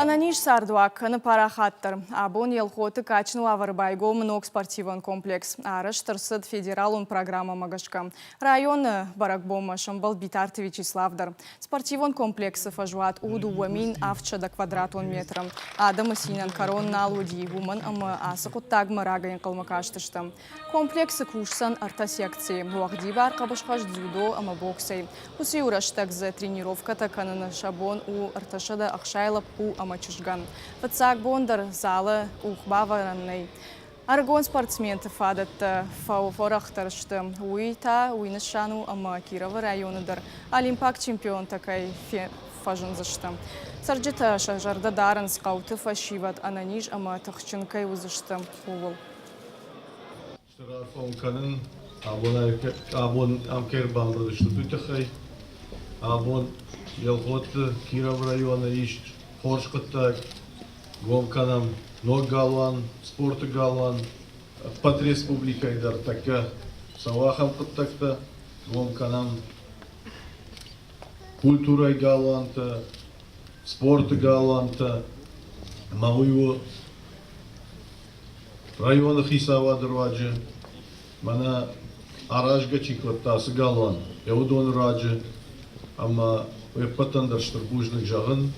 Ӕнӕниз цардуаг кӕны парахатдӕр. Абон Елхоты кадджын уавӕры байгом ног спортивон комплекс. Арӕзт ӕрцыд федералон программӕмӕ гӕсгӕ. Районы бӕрӕгбонмӕ сӕмбӕлд Битарты Вячеслав дӕр. Спортивон комплексы фӕзуат у 2700 квадратон метры. Адӕмы цинӕн кӕрон нал уыди, уымӕн ӕмӕ ацы хъуыддагмӕ рагӕй ӕнхъӕлмӕ кастысты. Комплексы кусдзӕн ӕртӕ секцийы – уӕгъдибар хъӕбысхӕст, дзюдо ӕмӕ боксӕй. Уыцы-иу рӕстӕг дзы тренировкӕтӕ кӕныны сӕ бон у 360 лӕппу ӕмӕ чызгӕн. Фыццаг бон дӕр залы къухбавӕрӕн нӕй. Ӕрыгон спортсменты фадӕттӕ фӕуӕрӕхдӕр сты. Уый та уый нысан у, ӕмӕ Кировы районы дӕр олимпаг чемпионтӕ кӕй фӕзындзысты. Цӕрджытӕ сӕ зӕрдӕ дарынц, хъӕуты фӕсивӕд ӕнӕниз ӕмӕ тыхджын кӕй уыдзысты, ууыл. Стыр арфӕ уын кӕнын, абон ам кӕй ӕрбамбырд стут, уый тыххӕй. Абон Елхотты Кировы районы ис хорз хъуыддаг. Гом кӕнӕм ног галуан, спорты галуан. Ӕппӕт республикӕйы дӕр тӕккӕ цӕуы ахӕм хъуыддӕгтӕ. Гом кӕнӕм культурӕйы галуантӕ, спорты галуантӕ. Ӕмӕ уый у Районы хицауады руаджы мӕнӕ аразгӕ чи кодта, ацы галуан, йӕ уыдоны руаджы ӕмӕ уе ппӕтӕн дӕр стыр бузныг зӕгъын.